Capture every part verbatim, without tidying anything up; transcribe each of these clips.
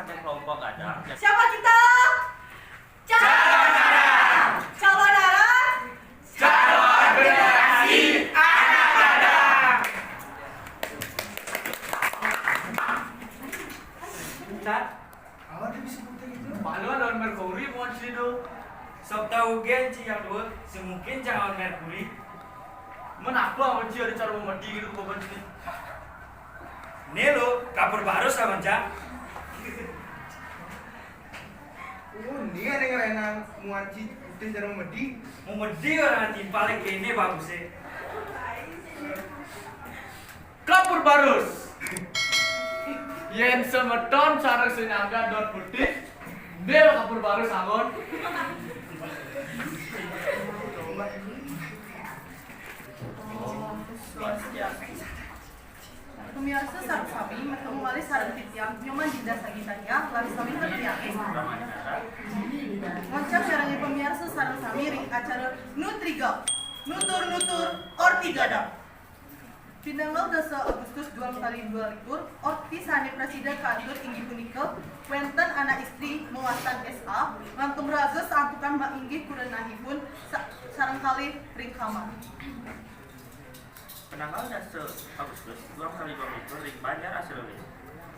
Kelompok gadang. Siapa kita? Calon Arang. Calon Arang. Calon generasi anak gadang. Cat. Awak dia bisa putih gitu. Malu lawan Merkuri, mau sini dong. Sok tahu gen, Ci, yang dua, semungkin jangan Merkuri. Menapa, Ci, ada cara memedi gitu, beban sini. Nih lo, kapur barus sama, Cak. Oh, ini ada yang renang muaci putih cara memedi. Memedi orang timpal yang kene bagus, eh. Kapur barus. Yen semeton sareng sinaga don putih, bil kapur barus angon. Pemirsa sareng sami, bertemu malih sareng titiang Nyoman Dinda Sagitania, lan sami titiang. Ngoncang sareng pemirsa sareng sami ring acara Nutriga, nutur-nutur orti gadang. Pinanggal dasa Agustus duang tali dua likur, orti sane prasida katur inggih punika, wenten anak istri mawastan S A, lan tumraga saantukan mainggih kurenanipun sa-, sareng kalih ring kamar. Penanggal dasa Agustus, duang tali dua likur ring Banjar Asih Lulis.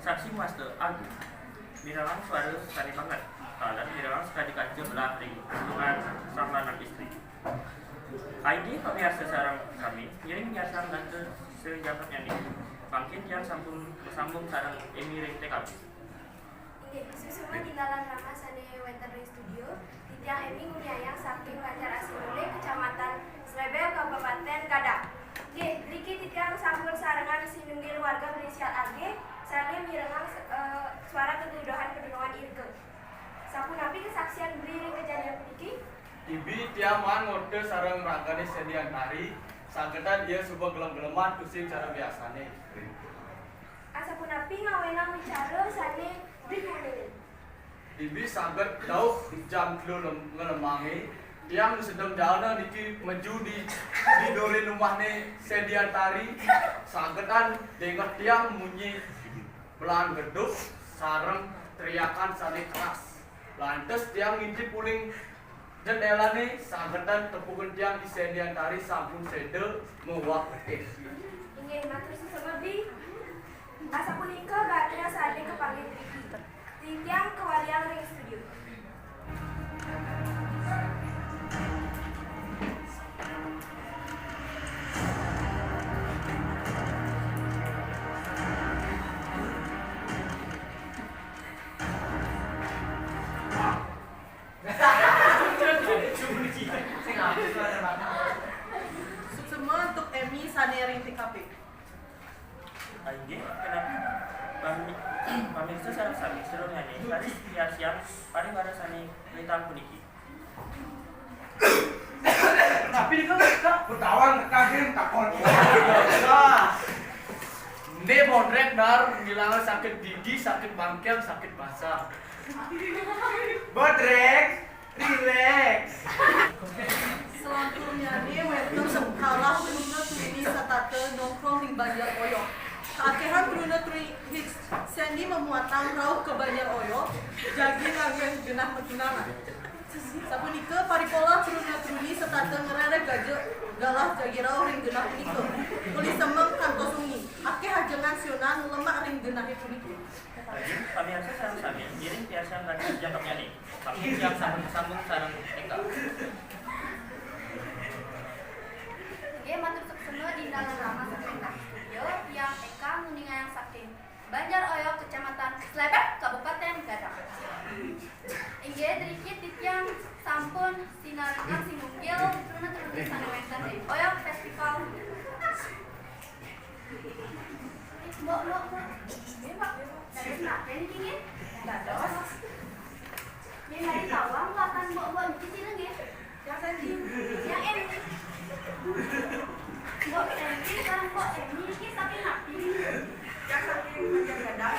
Saksi mawasta Agung. Mirengang suara sane banget. Taler mirengang sakadi kaca belah ring hubungan sang lanang istri. Inggih pamiarsa sareng sami, ngiring piarsang gatra sring jangkepnyane. Mangkin tiang sampun masambung sareng Emi ring T K P. Inggih, suksma tindalan rama sane wenten ring studio, titiang Emi nguniayang saking Banjar Asih Lulis, Kecamatan Slebel, Kabupaten Gadang. Inggih, niki titiang sampun sarengan sinunggil warga berinisial A G, sane mirengang, eh, suara kegedohan pedunungan irga. Sapunapi kasaksian beli ring kejadian puniki? Ibi tiang maan ngorta sareng ragane Sediantari, sagetan ia suba gelem-geleman tusing cara biasane. Asapunapi ngawenang wicara sane beli kuning? Ibi saget dauh jam telu lem-, ngelemange, tiang sedeng jana niki meju di, di dore umahne Sediantari, sagetan dengeh tiang munyi belaan geduk sareng teriakan sane keras. Lantas tiang ngintip uling jendelane, sagetan tepuken tiang I Sediantari sampun seda miwah getih. Inggih, matur suksma, Bi. Asapunika gatra sane kapanggih driki. Titiang kawaliang ring studio. Suksma antuk Emi sane ring T K P. Inggih, kenapi pami-, pamirsa sareng sami, sadurungnyane raris piarsang pariwara sane ngritaang puniki. Tapi nika, Kak, betawa, Kak, dia takon. Wah. Ene bodrek dar, ngilangang sakit gigi, sakit bangkeng, sakit basah. Bodrek, rileks. Salanturnyane wenten sekalah truna truni setata nongkrong ring Banjar Oyong. Kaakehan truna truni sane mamuatang rauh ka Banjar Oyong, jagi nganggen genah matunangan. Sapunika paripolah truna truni setata ngrereh gaja galah jagi rauh ring genah punika. Uli semeng kantos wengi, akeh ajengan siunan lemak ring genahe punika. Pamiarsa sareng sami, ngiring piarsang gatra jangkepnyane. Sampun tiang sampun sambung sareng Eka. Nggih, matur suksma, Dinda lan Rama sareng Eka. Studio, tiang Eka nguningayang saking Banjar Oyong, Kecamatan Slebek, Kabupaten Gadang. Inggih, driki titiang sampun sinarengin sinunggil truna-truni sane wenten ring Oyong Festival. Mbok, mbok, mbok. Nggih, Mbok. Dados napi niki, nggih? Dados. Nggih, mari tawang watan mbok-mbok niki, Cina, nggih. Yang Sanji. Yang Emi. Mbok Sanji sareng Mbok Emi niki saking napi? Yang saking Banjar Gadang.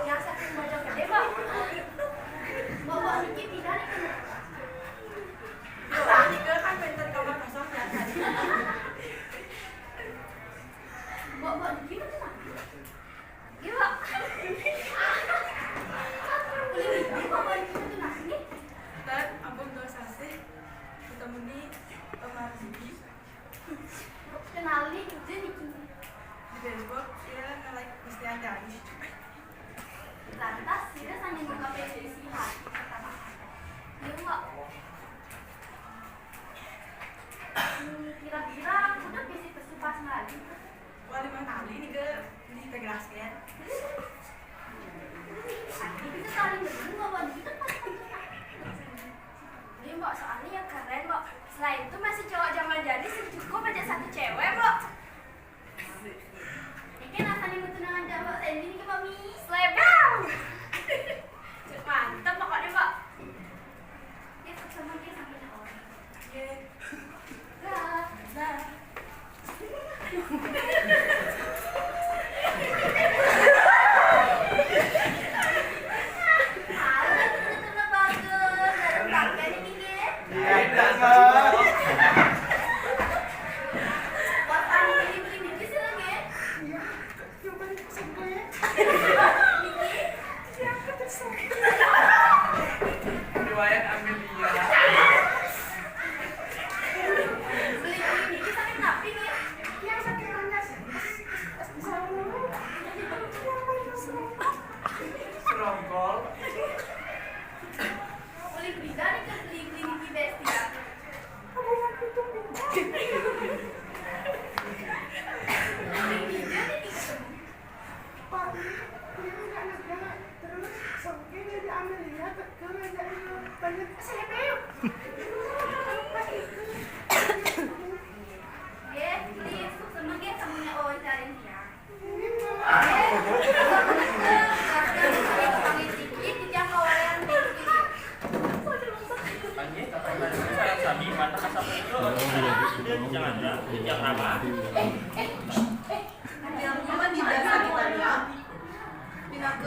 Yang saking Banjar Gede, Mbok. Mbok-mbok niki pindah niki, Mbok. Yo, nika kan wenten kamar kosong, yang tadi. Mbok-mbok niki mboten napi? Nggih, Mbok. Kira-kira aku tuh bisa pesupas lagi. Wah, lima kali nih ke di Tegas kan. Ini bisa saling berdua, Bang. Ini, Mbak, soalnya yang keren, Mbak. Selain itu masih cowok zaman jadi sing cukup aja satu cewek, Mbak. Ini rasanya mau tunangan sama Mbak Sandy ini, Mbak Mi. Slebang. Cuk, mantep pokoknya, Mbak. Ya, sama dia, sama dia. Oke. Dah. Dah. Halo, teman-teman bagus. Dari Mbak Sandy ini. Iya, iya, Mbak. Wah, Sandy ini beli biji sih lagi. Iya. Coba dipesan gue ya. Siapa tuh? Riwayat Amelia. Beli ini sakit napi nih. Yang sakit mana sih? Serongkol. Beli beli dari ke beli beli di Bestia. Pak, ini nggak negara. Terus, songke dia diambil, dia tekel aja itu. Banyak S M P. Ye, please, seneng ya, semuanya wawancarin dia. Jangan ada, jangan apa. Yang nyaman di biasa kita ya. Pindah ke